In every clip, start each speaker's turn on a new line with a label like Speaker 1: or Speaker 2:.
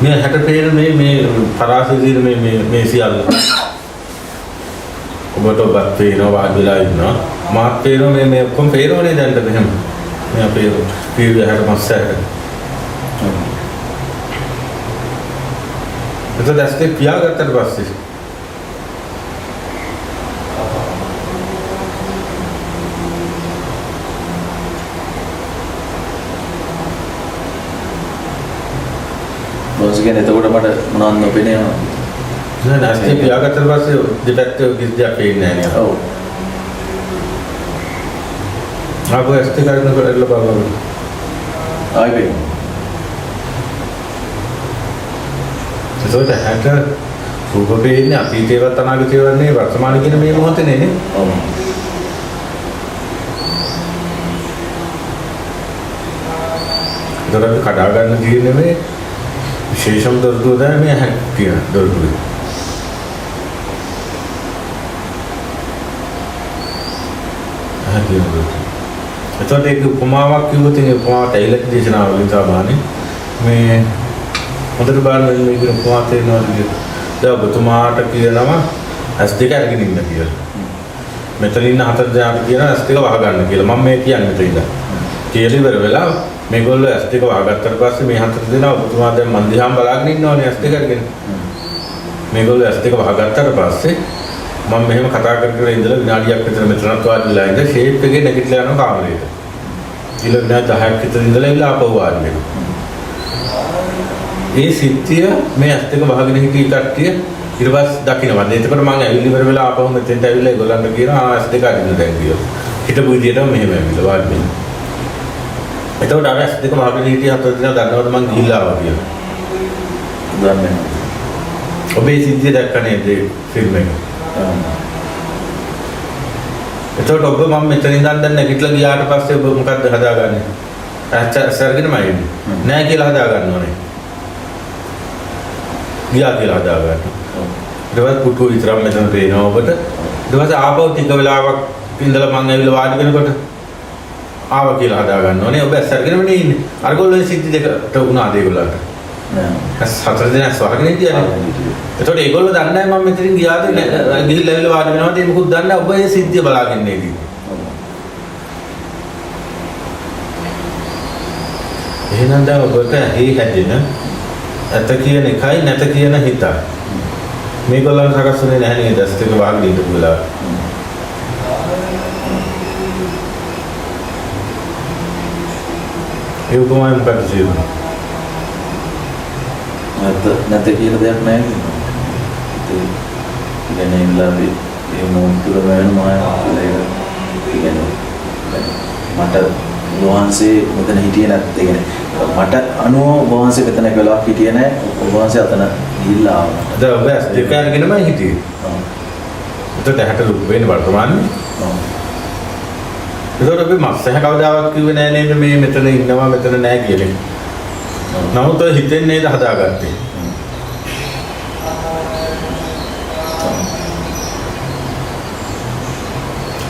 Speaker 1: මේ ඇහැට පේන මේ මේ පරාසය තියෙන මේ මේ මේ සියල්ල. ඔබට ඔබත් පේනවා වාඩි වෙලා ඉන්නවා. මාත් පේනවා මේ මේ ඔක්කොම පේනවනේ දැන්ට මෙහෙම. මේ අපේ ටීවී ඇහැට මස් ඇහැට. එතකොට ඇස් දෙක පියාගත්තට පස්සේ
Speaker 2: බොස් කියන්නේ එතකොට මට මොනවද නොපෙනේ යනවා.
Speaker 1: නෑ නෑ ඇස් දෙක පියාගත්තට පස්සේ දෙපැත්තේ කිසි දෙයක් පේන්නේ නෑ නේද?
Speaker 2: ඔව්.
Speaker 1: ආපහු ඇස් දෙක අරිනකොට ඇරලා බලන්න.
Speaker 2: ආයෙ පේනවා.
Speaker 1: එතකොට ඇහැට රූප පේන්නේ අතීතේවත් අනාගතේවත් නෙවෙයි වර්තමාන කියන මේ මොහොතේ නේ.
Speaker 2: ඔව්.
Speaker 1: එතකොට අපි කඩා ගන්න තියෙන්නේ මේ විශේෂම දොරටුව තමයි මේ ඇහැ කියන දොරටුව. ඇහැ කියන දොරටුව. එතකොට ඒක උපමාවක් කිව්වොත් ඒ උපමාවට ඇවිල්ලා දේශනාවලින් සාමාන්‍ය මේ හොඳට බලන්න මේ කියන උපමාව තේරෙනවද කියලා. දැන් ඔබතුමාට කියනවා ඇස් දෙක අරගෙන ඉන්න කියලා. මෙතන ඉන්න හතර දෙනාට කියනවා ඇස් දෙක වහගන්න කියලා. මම මේ කියන්නේ මෙතන ඉඳන්. කියලා ඉවර වෙලා මේගොල්ලෝ ඇස් දෙක වහගත්තට පස්සේ මේ හතර දෙනා ඔබතුමා දැන් මන් දිහාම බලාගෙන ඉන්නවනේ ඇස් දෙක අරගෙන. මේගොල්ලෝ ඇස් දෙක වහගත්තට පස්සේ මම මෙහෙම කතා කර කර ඉඳලා විනාඩියක් විතර මෙතනත් වාඩි වෙලා ඉඳලා ෂේප් එකේ නැගිටලා යනවා කාමරේට. ඊළඟ විනාඩි 10ක් විතර ඉඳලා ඉල්ල ආපහු වාඩි වෙනවා. ඒ සිද්ධිය මේ ඇස් දෙක වහගෙන හිටිය කට්ටිය ඊට පස්සේ දකින්නවා. එතකොට මං ඇවිල්ලි ඉවර වෙලා ආපහු මෙතෙන්ට ඇවිල්ලා ඒගොල්ලන්ට කියනවා ආ ඇස් දෙක අරින්න දැන් කියලා. හිටපු විදියටම මෙහෙම ඇවිල්ලා වාඩි වෙනවා. එතකොට අර ඇස් දෙක වහගෙන හිටිය හතර දෙනා දන්නවද මං ගිහිල්ලා ආවා කියලා?
Speaker 2: දන්නේ නැහැ.
Speaker 1: ඔබේ සිද්ධිය දැක්ක නේද ඒ ෆිල්ම් එක? එතකොට ඔබ මම මෙතන ඉඳන් දැන් නැගිටලා ගියාට පස්සේ ඔබ මොකද්ද හදාගන්නේ? ඇස් අරගෙනමයි එන්නේ. නෑ කියලා හදාගන්න ඕනේ. ගියා කියලා හදාගන්න. ඊට පස්සේ පුටුව විතරක් මෙතන පේනවා ඔබට. ඊට පස්සේ ආපහු ටික වෙලාවක් ඉඳලා මං ඇවිල්ලා වාඩි වෙනකොට ආවා කියලා හදාගන්න ඕනේ. ඔබ ඇස් අරගෙනම නේ ඉන්නේ. අරගොල්ලෝ ඒ සිද්ධි දෙකට වුණාද ඒගොල්ලන්ට?
Speaker 2: නෑ.
Speaker 1: ඇස් හතර දෙනා ඇස් වහගෙන හිටියනේ. එතකොට ඒගොල්ලෝ දන්නේ නැහැ මම මෙතනින් ගියාද ගිහිල්ලා ඇවිල්ලා වාඩි වෙනවද ඒ මොකුත් දන්නේ නැහැ. ඔබ ඒ සිද්ධිය බලාගෙන ඉන්නේ. එහෙනම් දැන් ඔබට ඇහි හැදෙන ඇත කියන එකයි නැත කියන හිතයි. මේගොල්ලන් සකස් වෙන්නේ නැහැ නේද? ඇස් දෙක වහගෙන ඉඳපු වෙලාවට. ඒ උපමාවෙන් මොකක්ද කියන්නේ?
Speaker 2: නැත නැත කියන දෙයක් නෑ කියනවා. ඉතින් ඒ කියන්නේ ඒ වෙලාවේ ඒ මොහොත තුළ වෙන මායාවක් කියලා ඒක. ඒ කියන්නේ මට ඔබ වහන්සේ මෙතන හිටියේ නැත්. ඒ කියන්නේ මට අනුව ඔබ වහන්සේ මෙතන එක වෙලාවක් හිටියේ නෑ. ඔබ වහන්සේ අතන ගිහිල්ලා ආවා.
Speaker 1: දැන් ඔබ ඇස් දෙක අරගෙනමයි හිටියේ. එතකොට ඇහැට ලුප් වෙන්නේ වර්තමානයේ. එතකොට අපි මස් ඇහැ කවදාවත් කිව්වේ නෑ නේද මේ මෙතන ඉන්නවා මෙතන නෑ කියලා. නමුත් ඔය හිතෙන් නේද හදාගත්තේ.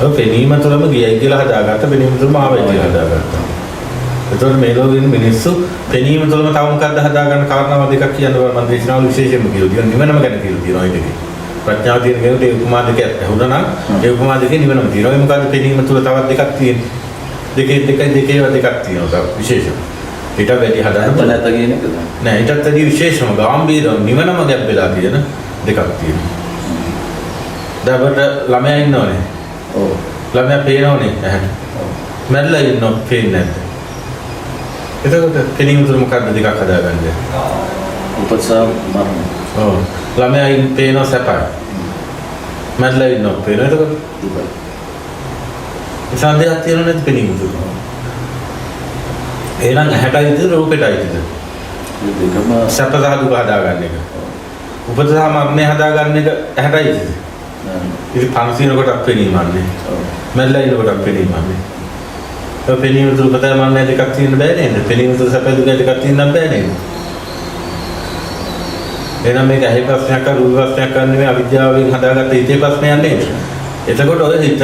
Speaker 1: ඔය පෙනීම තුළම ගියයි කියලා හදාගත්ත, පෙනීම තුළම ආවයි කියලා හදාගත්තා. එතකොට මේ ලෝකේ ඉන්න මිනිස්සු පෙනීම තුළම තව මොකද්ද හදාගන්න කාරණාව දෙකක් කියන්න බෑ. මම දේශනාවල විශේෂයෙන්ම කියලා තියෙනවා. නිවනම ගැන කියලා තියෙනවා ඒ දෙකේ. ප්‍රඥාව තියෙන කෙනෙකුට ඒ උපමා දෙක ඇහුණා නම් ඒ උපමා දෙකේ නිවනම තියෙනවා. ඒ මොකද්ද පෙනීම තුළ තවත් දෙකක් තියෙන්නේ. දෙකේ දෙකයි දෙකේ ඒවා දෙකක් තියෙනවා තව විශේෂම. ඊට වැඩි හදන්න
Speaker 2: නැත
Speaker 1: බෑ.
Speaker 2: නැත කියන එකද?
Speaker 1: නෑ ඊටත් වැඩි විශේෂම ගැඹීරම නිවනම ගැප් වෙලා තියෙන දෙකක් තියෙනවා. දැන් අපිට ළමයා ඉන්නවනේ.
Speaker 2: ඔව්.
Speaker 1: ළමයා පේනවනේ ඇහැට.
Speaker 2: ඔව්.
Speaker 1: මැරිලා ඉන්නව පේන්නේ නැද්ද? එතකොට පෙනීම තුළ මොකද්ද දෙකක් හදාගන්නේ?
Speaker 2: උපත සහ මරණය.
Speaker 1: ඔව්. ළමයා ඉන්න පේනව සැපයි. මැරිලා ඉන්නව පේනවා. එතකොට
Speaker 2: දුකයි.
Speaker 1: ඒ සන්දේහයක් තියෙනව නේද පෙනීම තුළ? එහෙනම් ඇහැට අයිතිද රූපෙට අයිතිද?
Speaker 2: මේ දෙකම
Speaker 1: සැප සහ දුක හදාගන්න එක. උපත සහ මරණය හදාගන්න එක ඇහැට අයිතිද?
Speaker 2: නෑ.
Speaker 1: ඉතින් පණ කොටක් පෙනීමන්නේ.
Speaker 2: ඔව්.
Speaker 1: මැරිලා ඉන්න කොටක් පෙනීමන්නේ. ඔය පෙනීම තුළ උපත මරණය දෙකක් තියෙන්න බෑ නේද? පෙනීම තුළ සැප දුක දෙකක් තියෙන්න බෑ නේද? එහෙනම් මේක ඇහි ප්‍රශ්නයක් අර රූප ප්‍රශ්නයක් අර නෙමෙයි අවිද්‍යාවෙන් හදාගත්ත හිතේ ප්‍රශ්නයක් නේද? එතකොට ඔය හිත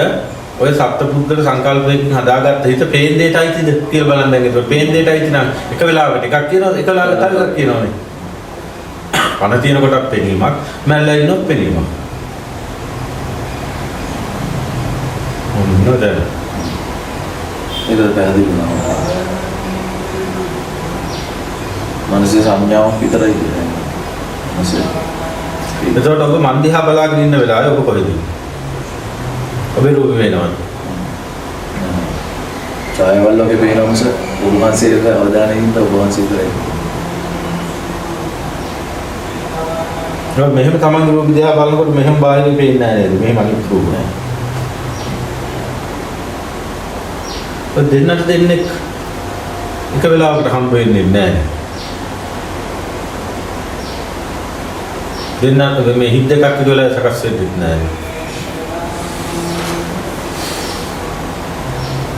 Speaker 1: ඔය සත්පුද්ගල සංකල්පයකින් හදාගත්ත හිත පේන දෙයට අයිතිද කියලා බලන්න දැන්. එතකොට පේන දෙයට අයිති නම් එක වෙලාවකට එකක් කියනවා, එක වෙලාවකට තව එකක් කියනවනේ. පණ තියෙන කොටත් පෙනීමක්, මැරලා ඉන්නොත් පෙනීමක්. මොනවද දැන්?
Speaker 2: ඒක පැහැදිලි වුණා. මනසේ සංඥාවක් විතරයි කියන්නේ. මනසේ.
Speaker 1: එතකොට ඔබ මන් දිහා බලාගෙන ඉන්න වෙලාවේ ඔබ කොහෙද ඉන්නේ? ඔබේ රූපේ වෙනවද?
Speaker 2: ඡායාවල් වගේ පේනවා මිස ඔබ වහන්සේට අවධානය ඉන්න ඔබ වහන්සේ විතරයි.
Speaker 1: නෑ මෙහෙම තමන්ගේ රූප දිහා බලනකොට මෙහෙම බාහිරින් පේන්නේ නෑ නේද? මෙහෙම අනිත් රූප නෑ. ඔය දෙන්නට දෙන්නෙක් එක වෙලාවකට හම්බ වෙන්නේ නෑ. දෙන්නට මේ හිත් දෙකක් එක වෙලාවෙ සකස් වෙන්නේ නෑ.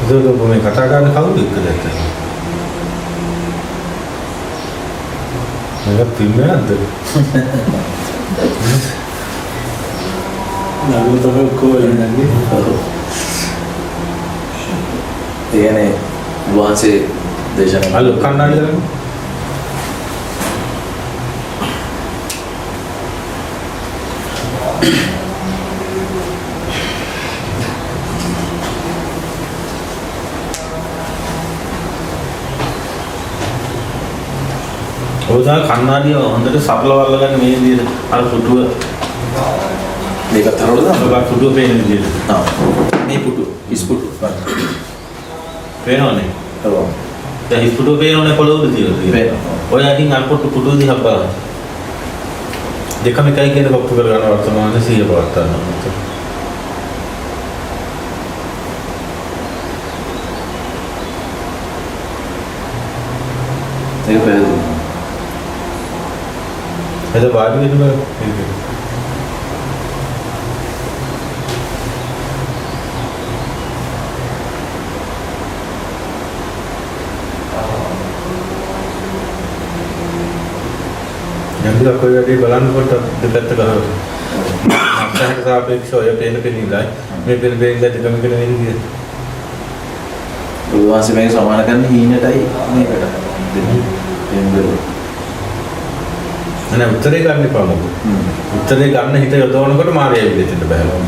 Speaker 1: ඒකද ඔබ මේ කතා කරන්නේ කවුද එක්කද ඇත්තටම? මේක ෆිල්ම් එකක්ද?
Speaker 3: නළුව තමයි ඔක්කොම ඉන්නේ.
Speaker 2: ඔව්. ඒ කියන්නේ වහන්සේ දේශනා
Speaker 1: අර කන්නාඩි දාන්න. ඔය තමයි කන්නාඩිය හොඳට සරලව අල්ලගන්න මේ විදිහට අර පුටුව
Speaker 2: මේකත් හරවලා දාන්න.
Speaker 1: ඔබ පුටුව පේන විදිහට.
Speaker 2: ආ මේ පුටුව හිස් පුටුව.
Speaker 1: පේනවනේ.
Speaker 2: ඔව්.
Speaker 1: දැන් හිස් පුටුව පේනවනේ පොළොව උඩ තියෙන.
Speaker 2: පේනවා.
Speaker 1: ඔය අතින් අර පොට්ටු පුටුව දිහා බලන්න. දෙකම එකයි කියන එක ඔප්පු කරගන්න වර්තමානයේ සිහිය පවත්වා ගන්න.
Speaker 2: ඒක පැහැදිලි වුණා.
Speaker 1: එතන වාඩි වෙන්න බෑ. මේක. දැන් ටිකක් ඔය වැඩේ බලන්න පොඩ්ඩක් දෙපැත්ත ගහලා. අප්සහට සාපේක්ෂව ඔය පේන පෙනීමයි මේ පේන පෙනීමයි දෙකම එක නෙවෙයි නේද?
Speaker 2: ඔබ වහන්සේ මේක සමාන කරන්නේ හීනටයි මේකට. දෙන්න. එහෙම බැලුවොත්.
Speaker 1: නෑ උත්තරේ ගන්න එපා මොකද. උත්තරේ ගන්න හිත යොදවනකොට මාර්යය විදිහට බහැලා.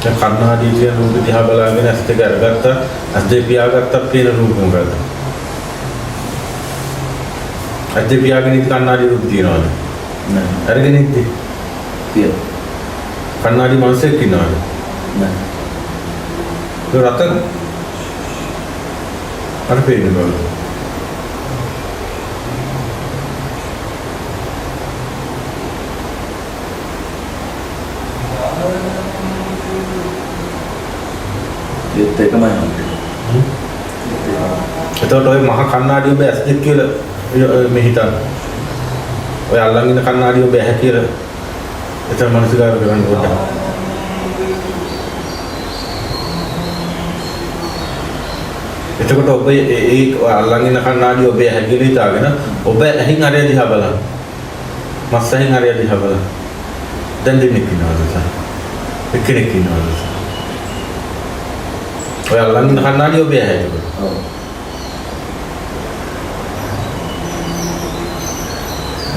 Speaker 1: දැන් කන්නාඩිය කියන රූප දිහා බලාගෙන ඇස් දෙක අරගත්තා, ඇස් දෙක පියාගත්තා පේන රූප මොකද්ද? ඇස් දෙක පියාගෙන ඉන්න කන්නාඩි රූප තියනවද?
Speaker 2: නෑ.
Speaker 1: අරගෙන ඉද්දි
Speaker 2: තියෙනවා.
Speaker 1: කන්නාඩි මිනිස්සෙක් ඉන්නවද?
Speaker 2: නෑ.
Speaker 1: ඒ රත අර පේන්නේ බලන්න.
Speaker 2: ඒත් එකමයි හම්බෙන්නේ.
Speaker 1: එතකොට ඔය මහ කන්නාඩි ඔබ ඇස් දෙක කියලා මේ හිතන්න. ඔය අල්ලන් ඉන්න කන්නාඩි ඔබ ඇහැ කියලා එතන මනසිකාර කරන්න පොඩ්ඩක්. එතකොට ඔබ ඒ ඔය අල්ලන් ඉන්න කන්නාඩි ඔබ ඇහැ කියලා හිතාගෙන ඔබ ඇහින් අරය දිහා බලන්න. මස් ඇහින් අරය දිහා බලන්න. දැන් දෙන්නෙක් ඉන්නවද සර්? එක්කෙනෙක් ඉන්නවද සර්? ඔය අල්ලන් ඉන්න කන්නාඩි ඔබ ඇහැ එතකොට.
Speaker 2: ඔව්.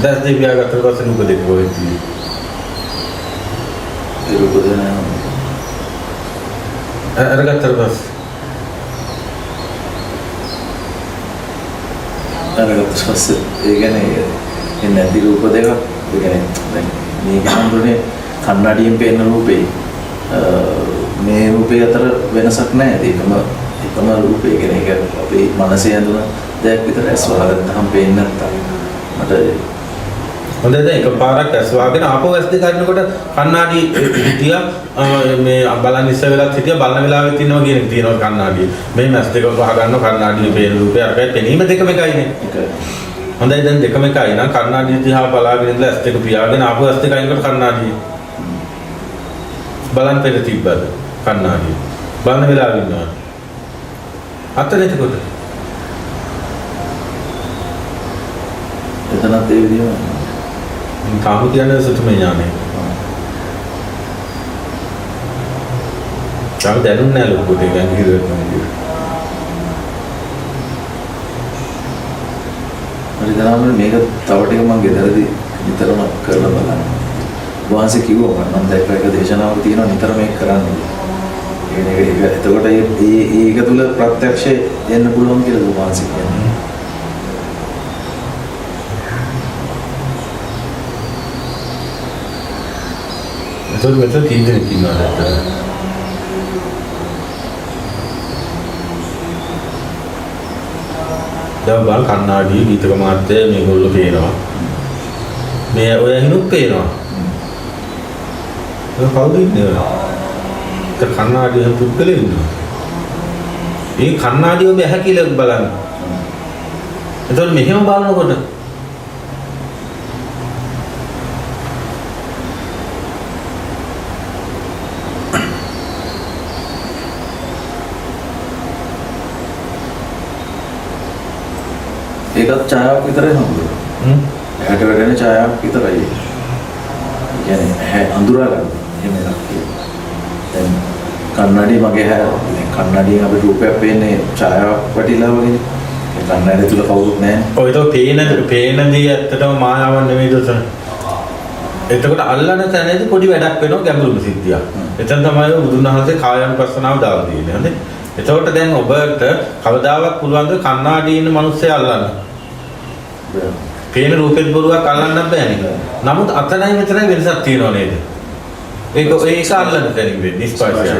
Speaker 1: දැන් දෙක පියාගත්තට පස්සේ රූප දෙක කොහෙද තියෙන්නේ?
Speaker 2: ඒ රූප දෙක නෑ හම්බෙන්නේ.
Speaker 1: අරගත්තට පස්සේ
Speaker 2: අරගත්ත පස්සේ ඒ කියන්නේ ඒ නැති රූප දෙකක්. ඒ කියන්නේ දැන් මේක හම්බුනේ කන්නඩියෙන් පේන රූපේ මේ රූපේ අතර වෙනසක් නෑ. ඒකම එකම රූපේ. ඒ කියන්නේ ඒක අපේ මනසේ ඇඳුන දෙයක් විතර ඇස් වහගත්තාම පේන්නේ නැත්තම් මට
Speaker 1: හොඳයි. දැන් එකපාරක් ඇස් වහගෙන ආපහු ඇස් දෙක අරිනකොට කන්නාඩි හිටියා, මේ බලන් ඉස්ස වෙලත් හිටියා, බලන වෙලාවෙත් ඉන්නවා කියන එක තියෙනවා කන්නාඩිය. මේ ඇස් දෙක වහ ගන්නවා කන්නාඩියේ පේන රූපේ අරකයි පෙනීම දෙකම එකයිනේ.
Speaker 2: එකයි.
Speaker 1: හොඳයි, දැන් දෙකම එකයි නම් කණ්ණාඩිය දිහා බලාගෙන ඉඳලා ඇස් දෙක පියාගෙන ආපහු ඇස් දෙක අයින් කරලා කණ්ණාඩිය බලන් පෙර තිබ්බද කණ්ණාඩිය බලන වෙලාවෙ ඉන්නවා අතන. එතකොට
Speaker 2: එතනත් ඒ විදිහම
Speaker 1: තාම කියන්නේ සුතමේ ඥානය. තාම දැනුන්නේ නැහැ ලොකුට ඒක ඇඟිලි වෙනවා කියලා.
Speaker 2: හරි දනාමනේ, මේක තව ටික මං ගෙදරදී නිතරම කරලා බලන්න. වහන්සේ කිව්වා මම දැක්ක එක දේශනාවක තියෙනවා නිතර මේක කරන්න කියලා. ඒ කියන්නේ ඒක එතකොට ඒ ඒක තුල ප්‍රත්‍යක්ෂය එන්න පුළුවන් කියලා වහන්සේ කියන්නේ.
Speaker 1: එතකොට මෙතන කී දෙනෙක් ඉන්නවද ඇත්තටම? දැන් බලන්න කණ්ණාඩියේ ගීතක මාත්‍ය මේගොල්ලෝ පේනවා. මේ ඔය හිනුත් පේනවා. ඔය කවුද ඉන්නේ ඔය? ඒ කණ්ණාඩියේ හැම පුද්ගලෙ ඉන්නවා. ඒ කණ්ණාඩිය ඔබ ඇහැ කියලා බලන්න. එතකොට මෙහෙම බලනකොට
Speaker 2: ඒකත් ඡායාවක් විතරයි හම්බුනේ. ඇහැට වැටෙන ඡායාවක් විතරයි ඒක. ඒ කියන්නේ ඇහැ අඳුරා ගන්න. එහෙම එකක් තියෙනවා. දැන් කන්නඩිය මගේ ඇහැ, දැන් කන්නඩියෙන් අපිට රූපයක් පේන්නේ ඡායාවක් වැටිලා වගේනේ. ඒ කන්නඩිය තුල කවුරුත් නැහැ.
Speaker 1: ඔය ඒක පේන දේ ඇත්තටම මායාවක් නෙමෙයිද ඔතන? එතකොට අල්ලන තැනදී පොඩි වැඩක් වෙනවා, ගැඹුරුම සිද්ධියක්. එතන තමයි ඔය බුදුන් වහන්සේ කායानुපස්සනාව දාලා තියෙන්නේ. හරිද? එතකොට දැන් ඔබට කවදාවත් පුළුවන් ද කණ්ණාඩියේ ඉන්න මිනිස්සයා අල්ලන්න? පේන රූපෙත් බොරුවක් අල්ලන්නත් බෑනේ. නමුත් අතනයි මෙතනයි වෙනසක් තියෙනව නේද? ඒක ඒක අල්ලන තැනින් වෙන්නේ ස්පර්ශය.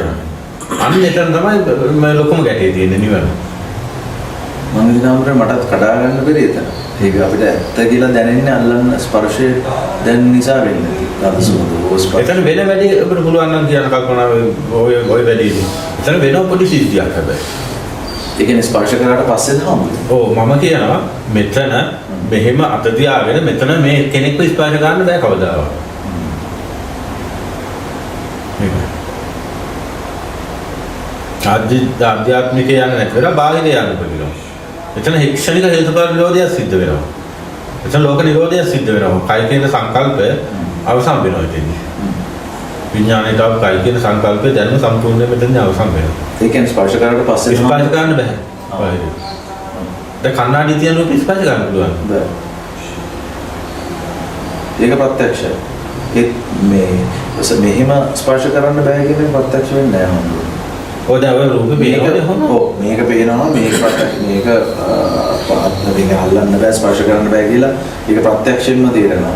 Speaker 1: අන්න එතන තමයි මේ ලොකුම ගැටේ තියෙන්නේ නිවන.
Speaker 2: මං හිතනවා මටත් කඩා ගන්න බැරි එතන. ඒක අපිට ඇත්ත කියලා දැනෙන්නේ අල්ලන්න ස්පර්ශය දැන් නිසා වෙන්නේ. ගඳ සුවඳ හෝ ස්පර්ශ.
Speaker 1: එතන වෙන වැඩි අපිට පුළුවන් නම් කියන්න කල්පනා ඔය ඔය වැඩේදී. එතන වෙන පොඩි සිද්ධියක් හැබැයි.
Speaker 2: ඒ කියන්නේ ස්පර්ශ කරාට පස්සේද හම්බුනේ?
Speaker 1: ඔව්, මම කියනවා මෙතන මෙහෙම අත තියාගෙන මෙතන මේ කෙනෙක්ව ස්පර්ශ කරන්න බෑ කවදාවත්. මේක. ආධ්‍යාත්මිකේ යන්නේ නැති වෙලා බාහිර යන්න උපදිනවා. එතන ක්ෂණික හේතුඵල නිරෝධයක් සිද්ධ වෙනවා. එතන ලෝක නිරෝධයක් සිද්ධ වෙනවා. කය කියන සංකල්පය අවසන් වෙනවා එතෙන්දී. විඥාණයට ආව කය කියන සංකල්පය දැනුම සම්පූර්ණයෙන් මෙතනදී අවසන් වෙනවා.
Speaker 2: ඒ කියන්නේ ස්පර්ශ කරාට පස්සේ
Speaker 1: ස්පර්ශ කරන්න බෑ. බාහිර. දැන් කණ්ණාඩිය තියෙන රූප ස්පර්ශ කරන්න පුළුවන්.
Speaker 2: බෑ. ඒක ප්‍රත්‍යක්ෂයි. ඒත් මේ මෙහෙම ස්පර්ශ කරන්න බෑ කියන එක ප්‍රත්‍යක්ෂ වෙන්නේ නෑ හම්බුනේ.
Speaker 1: ඔය දැන් ඔය රූපේ පේනවනේ කොහොමද?
Speaker 2: ඔව්, මේක පේනවා, මේක ප්‍රත්‍යක්ෂ, මේක මේක අල්ලන්න බෑ, ස්පර්ශ කරන්න බෑ කියලා ඒක ප්‍රත්‍යක්ෂයෙන්ම තේරෙනවා.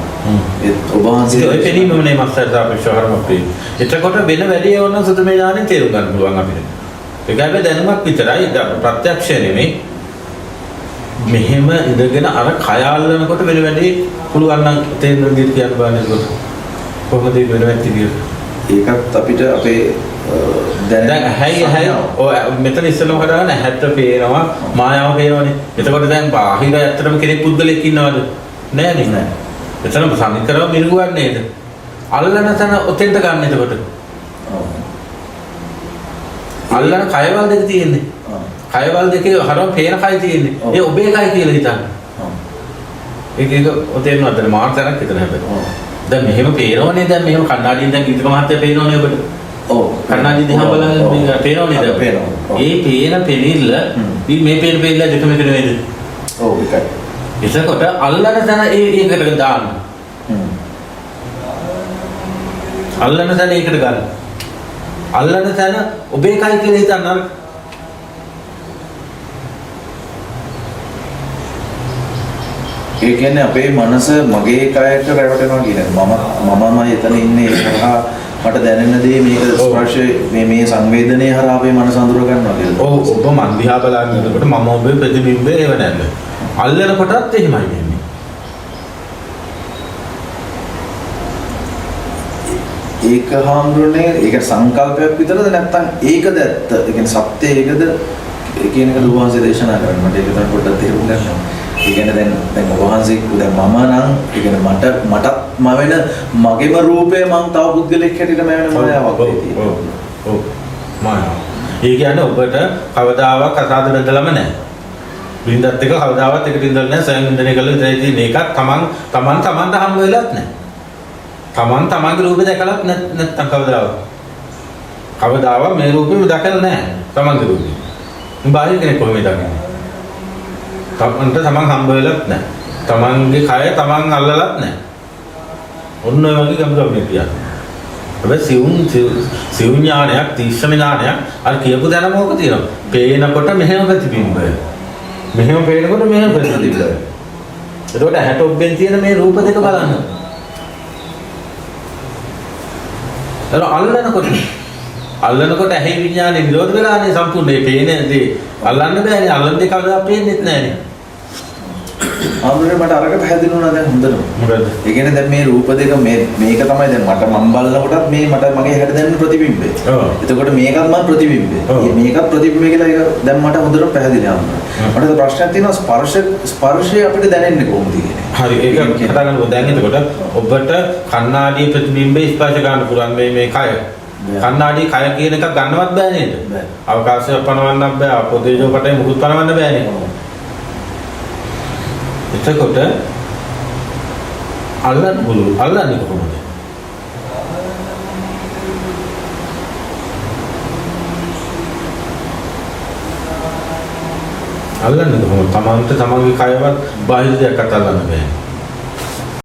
Speaker 2: ඒත් ඔබ වහන්සේ
Speaker 1: ඉතින් ඔය පෙනීමම නේ මස්සට සාපේක්ෂව හරම පේන්නේ. එතකොට වෙන වැඩි ඕන සුතමේ ඥානෙ තේරුම් ගන්න පුළුවන් අපිට. ඒක හැබැයි දැනුමක් විතරයි, ප්‍රත්‍යක්ෂය නෙමෙයි. මෙහෙම ඉඳගෙන අර කය අල්ලනකොට වෙන වැඩි පුළුවන් නම් තේරෙන විදිහට කියන්න බලන්න එතකොට. කොහොමද ඒක වෙන වැත්තේ කියලා?
Speaker 2: ඒකත් අපිට අපේ
Speaker 1: දැන් ඇහැයි ඔය මෙතන ඉස්සෙල්ලම කතාවන ඇහැට පේනවා, මායාව පේනවනේ. එතකොට දැන් බාහිර ඇත්තටම කෙනෙක් පුද්ගලෙක් ඉන්නවද? නෑනේ.
Speaker 2: නෑ.
Speaker 1: එතන සම්නිකරව මිරිඟුවක් නේද? අල්ලන තැන ඔතෙන්ට ගන්න එතකොට.
Speaker 2: ඔව්.
Speaker 1: අල්ලන කයවල් දෙක තියෙන්නේ.
Speaker 2: ඔව්.
Speaker 1: කයවල් දෙකේ හරම පේන කය තියෙන්නේ.
Speaker 2: ඔව්.
Speaker 1: ඒ ඔබේ කය කියලා හිතන්න.
Speaker 2: ඔව්.
Speaker 1: ඒක ඔතෙන් නේද මාර තැනක් විතර හැබැයි.
Speaker 2: ඔව්.
Speaker 1: දැන් මෙහෙම පේනවනේ, දැන් මෙහෙම කණ්ණාඩියෙන් දැන් ගීතක මහත්තයා පේනවනේ ඔබට.
Speaker 2: ඔව්.
Speaker 1: කණ්ණාඩි දිහා බලන
Speaker 2: ඔව්.
Speaker 1: මේ පේනවනේ දැන්.
Speaker 2: පේනවා. ඔව්.
Speaker 1: ඒ පේන පෙනිල්ල ඉතින් මේ පේන පෙනිල්ල දෙකම එක නෙවෙයිද?
Speaker 2: ඔව්, එකයි.
Speaker 1: එතකොට අල්ලන තැන ඒකට දාන්න. අල්ලන තැන ඒකට ගන්න. අල්ලන තැන ඔබේ කයි කියලා හිතන්න අර.
Speaker 2: ඒ කියන්නේ අපේ මනස මගේ කයට රැවටෙනවා කියන එක. මමමයි එතන ඉන්නේ. ඒ හරහා මට දැනෙන දේ මේක ස්පර්ශය මේ සංවේදනය හරහා අපේ මනස අඳුර ගන්නවා කියලා.
Speaker 1: ඔව්, ඔබ මන් දිහා බලන ඉන්නකොට මම ඔබේ ප්‍රතිබිම්බය ඒව නැල්ල. අල්ලන කොටත් එහෙමයි වෙන්නේ.
Speaker 2: ඒක හාමුදුරනේ ඒක සංකල්පයක් විතරද නැත්නම් ඒකද ඇත්ත? ඒ කියන්නේ සත්‍ය ඒකද කියන එක දුවහන්සේ දේශනා කරන්නේ. මට ඒක තමයි පොඩ්ඩක් තේරුම් ගන්න ඕනේ. ඒ කියන්නේ දැන් දැන් ඔබ වහන්සේ දැන් මම නම් ඒ කියන්නේ මටත් මම වෙන මගේම රූපය මං තව පුද්ගලෙක් හැටියට මම වෙන මායාවක් තියෙනවා.
Speaker 1: ඔව් ඔව් මායාව. ඒ කියන්නේ ඔබට කවදාවත් කසාද බැඳලම නැහැ. බින්දත් එක කවදාවත් එකට ඉඳලා නැහැ. ස්වයං වින්දනය කළා විතරයි තියෙන්නේ. ඒකත් තමන් තමන් තමන්ට හම්බ වෙලත් නැහැ. තමන් තමන්ගේ රූපේ දැකලත් නැත්තම් කවදාවත්. කවදාවත් මේ රූපෙම දැකලා නැහැ. තමන්ගේ රූපේ. මේ බාහිර කෙනෙක් කොහොමද දකින්නේ? තමන්ට තමන් හම්බ වෙලත් නැහැ. තමන්ගේ කය තමන් අල්ලලත් නැහැ. ඔන්න ඔය වගේ ගැඹුරු කියන්නේ. හැබැයි සියුම් සියුම් ඥානයක්, තීක්ෂණ ඥානයක් අර කියපු දැනම ඕක තියෙනවා. පේනකොට මෙහෙම ප්‍රතිබිම්බය. මෙහෙම පේනකොට මෙහෙම ප්‍රතිබිම්බය. එතකොට ඇහැට ඔබ්බෙන් තියෙන මේ රූප දෙක බලන්න. අර අල්ලනකොට ඇහි විඥානේ නිරෝධ වෙලානේ සම්පූර්ණ. ඒ පේන දේ අල්ලන්න බෑනේ. අල්ලන දේ කවදා පේන්නෙත් නෑනේ.
Speaker 2: ආමුරේ මට අරක පැහැදිලි වුණා දැන් හොඳටම.
Speaker 1: මොකද්ද?
Speaker 2: ඒ කියන්නේ දැන් මේ රූප දෙක මේක තමයි දැන් මට මම බලනකොටත් මේ මට මගේ ඇහැට දැනෙන ප්‍රතිබිම්බය. එතකොට මේකත් මම ප්‍රතිබිම්බය. මේකත් ප්‍රතිබිම්බය කියලා ඒක දැන් මට හොඳටම පැහැදිලි ආමුරේ. මට තව ප්‍රශ්නයක් තියෙනවා ස්පර්ශය අපිට දැනෙන්නේ කොහොමද කියන එක.
Speaker 1: හරි ඒක කතා කරනකොට දැන් එතකොට ඔබට කණ්ණාඩියේ ප්‍රතිබිම්බය ස්පර්ශ කරන්න පුළුවන් මේ මේ කය. කණ්ණාඩියේ කය කියන එකක් ගන්නවත් බෑ නේද? අවකාශය පනවන්නත් බෑ, ආපෝ තේජෝ පටය මුකුත් පනවන්න බෑනේ. එතකොට අල්ලන්න පුළුවන් අල්ලන්නේ කොහොමද? අල්ලන්නේ කොහොමද? තමන්ට තමන්ගේ කයවත් බාහිර දෙයක්වත් අල්ලන්න බෑ.